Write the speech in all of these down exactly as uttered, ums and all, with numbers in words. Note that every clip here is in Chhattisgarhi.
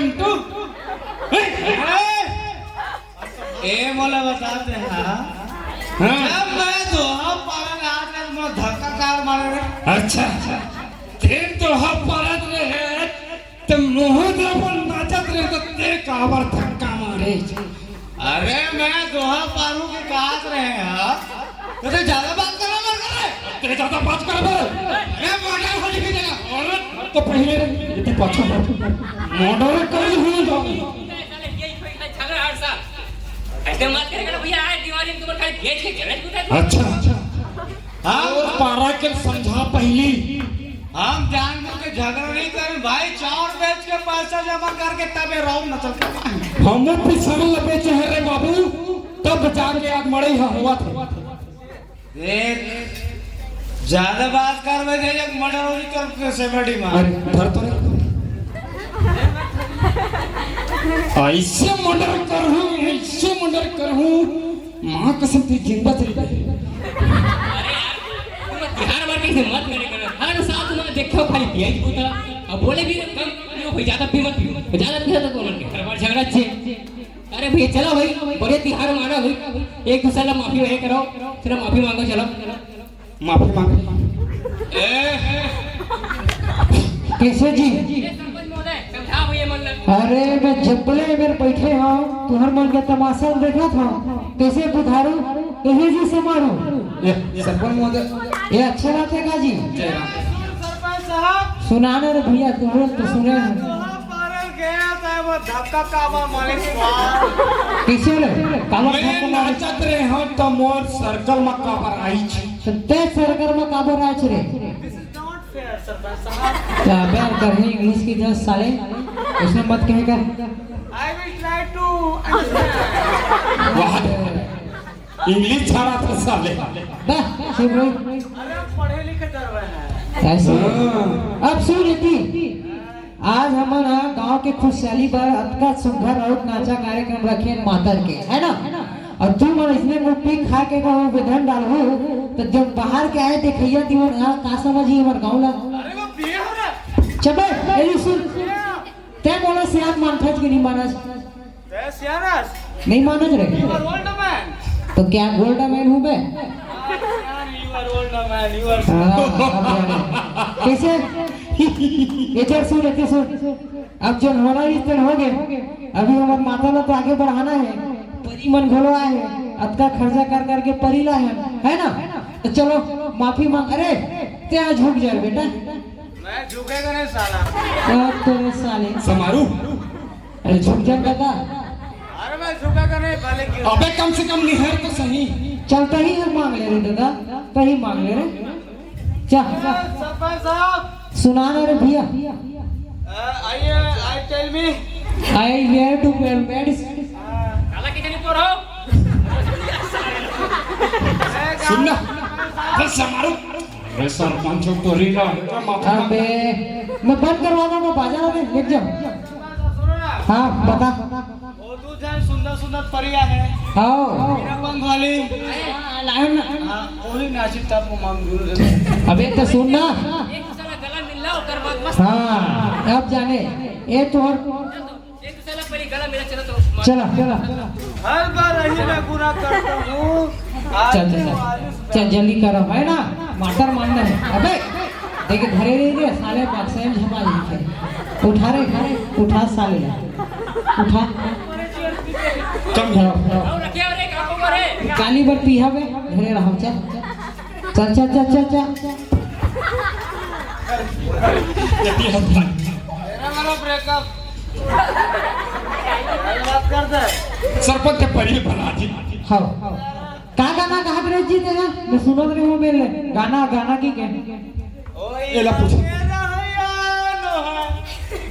ए, ए, ए, मोला बता दे, हाँ? हाँ। जब मैं दोहा पारा ले आत रहेंव, मोला धक्का काबर मारे रे? अच्छा, तें दोहा पारत रहे, त मोहन अपन नाचत रहे, त तें काबर धक्का मारे? अरे, मैं दोहा पारूं के काहत रहेंव, हाँ? तो तें ज्यादा बात करबे मत कर रे। तें ज्यादा बात करबे। मैं मर्डर हो जाही तेला। अरे, त पहिले रे, एती पाछू मर्डर कर ही हुई तो। झगड़ा हर साल। ऐसे मत करे कर भैया, आज दिवाली में तुमन खाली भेज के झगड़ा होता है। अच्छा, अच्छा। हाँ, तोर पारा के समझा पहिली। हम जानबूझ के झगड़ा नहीं करेन भाई, चाउर बेच के पैसा जमा करके तबे राउर नचल कर। हमू पिसरल बेचे हन रे बाबू, तब जाके आज मड़ई ह होवत हे। देख, ज्यादा बात करबे त एक मर्डर हो जाही तोर सेमटी में। अरे, धर तो रे। ऐसे मर्डर करहूं, ऐसे मर्डर करहूं, माँ कसम तें जिंदा चली जाही। अरे यार, तुम तिहार बार कैसे मत करे करो। हर साल तुम्हारा देखो खाली पिया ही होता। अब बोले भी कम, कम पियो भाई, ज्यादा पी मत पियो। ज्यादा पियो तो कौन के? हर बार झगड़ा छे। अरे भैया, चलो भाई, बड़े तिहार माना भाई। एक दूसरे ला माफी वही करो, चलो माफी मांगो, चलो। माफी मांगो। ए, कैसे जी? ये सरपंच महोदय, समझा भैया मन ला। अरे, मैं जबले मेर बैठे हंव, तुंहर मन के तमाशा देखत हंव। कैसे बुधारू, कहिए जी समारू। ये सरपंच महोदय। ये अच्छा बात हे का जी? जय राम। सरपंच साहब। सुना ना रे भैया, तुम लोग तो सुने हैं। दोहा पारल गया था, वो धक्का काबर मारे स्वाहा। कैसे रे? काबर मैं धक्का मारे? नाचत रहेंव त मोर सर्कल म काबर आइच? त तें सर्कल म काबर आइच रे? This is not fair, सरपंच साहब। अबे, करही इंग्लिश की दस साले, उसमें मत कहे कर। I will try to understand। वाह, इंग्लिश छाड़ा था साले। बा, चुप रहो। अरे, पढ़े लिखे दरवे हैं। ऐसे। हाँ। अब सुन एती, आज हमन ह गांव के खुशहाली बर अतका सुंदर राउत नाचा कार्यक्रम रखे हन मातर के, है ना? अउ तुमन इसने मुंह पी खा के कहूं विधन डालहू, त जब बाहर के आए देखइया तिमन ह का समझही हमर गांव ला? अरे वो पिए हो रे। चबे, मेरी सुन। तें मोला सियान मानथस कि नहीं मानस? तें सियान अस? नहीं मानस रे। You are old man। त का गोल्ड मैन हूं बे? हाँ, यार, you are old man, you are हाँ, अब जाने। कैसे? एती सुन, एती सुन। अब जोन होना रहिस तेन होगे। अभी हमर माता ला तो आगे बढ़ाना हे। परी मन घलो आए हे। अतका खर्चा कर करके परी लाए हन, है ना? त चलो, माफी मांग। अरे, तें आज झुक जा रे बेटा। मैं झुकेगा नहीं साला। अब तो रे साले। समारू। अरे झुक जा दादा। अरे मैं झुकेगा नहीं, भले क्यों। अबे कम से कम निहर तो सही। चल, तहीं मांग ले रे दादा, तहीं मांग ले रे। चल। सरपंच साहब। सुना ना रे भैया। अ, आइए, I tell me। I wear to wear pants। साला कितनी पोर हो? सुन ना, बस हमारो। अरे सरपंच तो रीला, माथा अबे, मैं बंद करवा दूंगा, बाजा में लेके जाओ। सुनो ना। हाँ, बता। वो दू झन सुंदर सुंदर परिया है। हाँ। हीरा पंख वाली। हाँ, लायन। हाँ, वही नाचित था वो मांग गुरु से। अबे तो सुन ना। एक दूसरे का गला मिल ला, ओकर बाद मस्त। हाँ, अब जाने। ए तोहर। एक दूसरे का पहले गला मिला, चलो तो। चला, चला। हर बार यही मैं गुनाह करता हूँ। आज चल, चल, चल। वाली चल, जल्दी करो, है ना? मातर मानना है। अबे, देखे धरे नहीं रे, साले बक्से में झपा लेते। उठा रे, उठा रे, उठा साले। उठा। कम जाओ, जाओ। काली बर पीहा बे, धरे रहो, चल। चल, चल, चल, चल, चल। ये पीहा भाई। मेरा वाला ब्रेकअप। बात कर दे। सरपंच के परी बना दी। हाँ। का गाना कहत रहे जी तेला? मैं सुनत रहे हूँ मेरे। गाना, गाना की के? एला पूछ।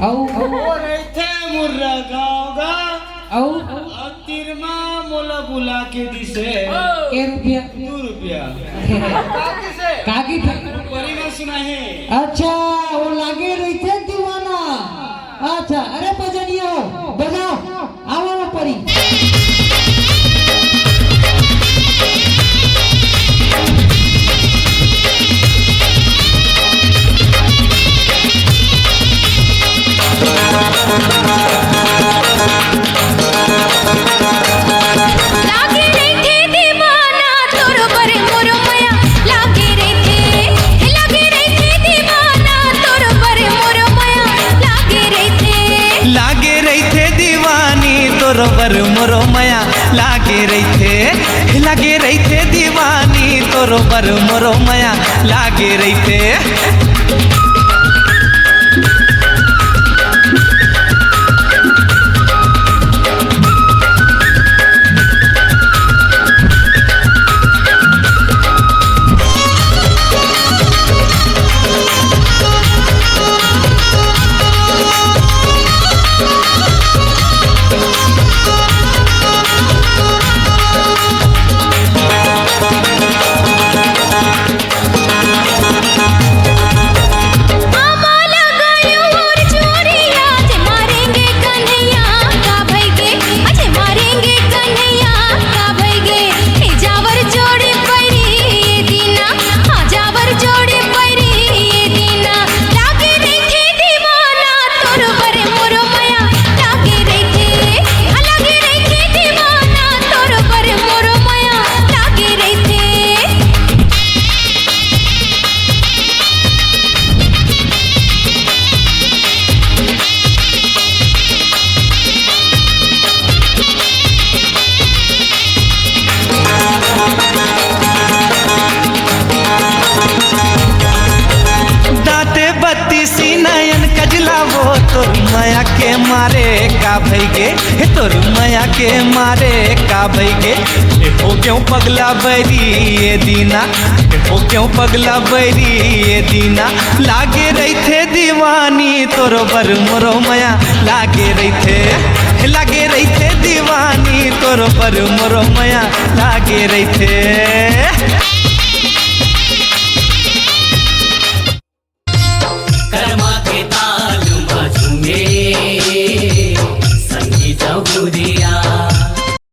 अउ, अउ। वो रहिथे मुर्रा गाँव गा। अउ? अउ तिरमा मोला बुला के दिसे। के रुपया? दू रुपया। का की थे? परी ना सुना है। अच्छा, वो लागे रहिथे दीवाना। अच्छा, अरे बजनिया हो, बजाओ, आओ ना परी। तोर बर मोरो मया लागे रहिथे, लागे रहिथे दीवानी, तोर बर मोरो मया लागे रहिथे। दांते बत्तीसी नयन कजला वो तोर मया के मारे का भइगे, हे तोर मया के मारे का भइगे। ए हो क्यों पगला बैरी ये दीना, ए हो क्यों पगला बैरी ये दीना। लागे रहिथे दीवानी तोर बर मोरो मया लागे रहिथे, लागे रहिथे दीवानी तोर बर मोरो मया लागे रहिथे।